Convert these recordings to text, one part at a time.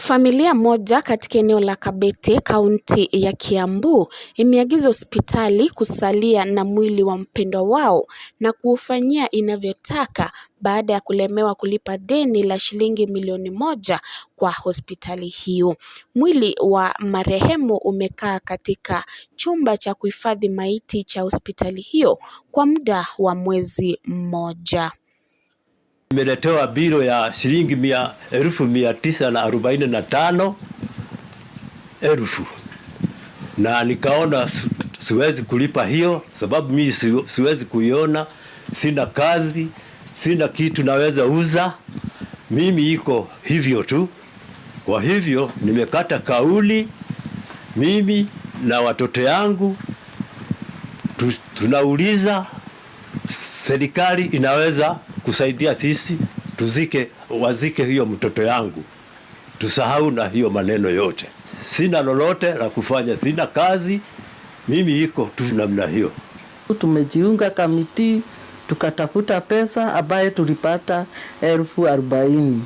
Familia moja katika eneo la Kabete, kaunti ya Kiambu, imeagiza hospitali kusalia na mwili wa mpendwa wao na kuufanyia inavyotaka baada ya kulemewa kulipa deni la shilingi milioni 1 kwa hospitali hiyo. Mwili wa marehemu umekaa katika chumba cha kuhifadhi maiti cha hospitali hiyo kwa muda wa mwezi mmoja. Nimeletewa biro ya shilingi 945,000 na nikaona siwezi kulipa hiyo, sababu mimi siwezi kuiona, sina kazi, sina kitu naweza uza, mimi iko hivyo tu. Kwa hivyo nimekata kauli, mimi na watoto yangu tunauliza serikali inaweza kusaidia sisi tuzike, wazike hiyo mtoto yangu, tusahau na hiyo maneno yote. Sina lolote la kufanya, sina kazi mimi, iko tu namna hiyo. Tumejiunga committee tukatafuta pesa ambaye tulipata 40,000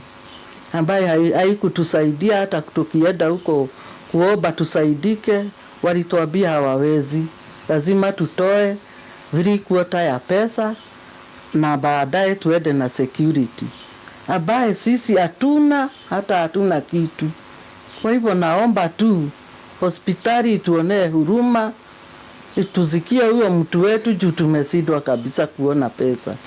ambaye haikutusaidia hata tukienda huko kuomba tusaidike, walituambia hawawezi, lazima tutoe 3/4 ya pesa na baadaye tuende na security ambaye sisi hatuna hata hatuna kitu. Kwa hivyo naomba tu hospitali ituonee huruma, tuzikie huyo mtu wetu juu tumeshindwa kabisa kuona pesa.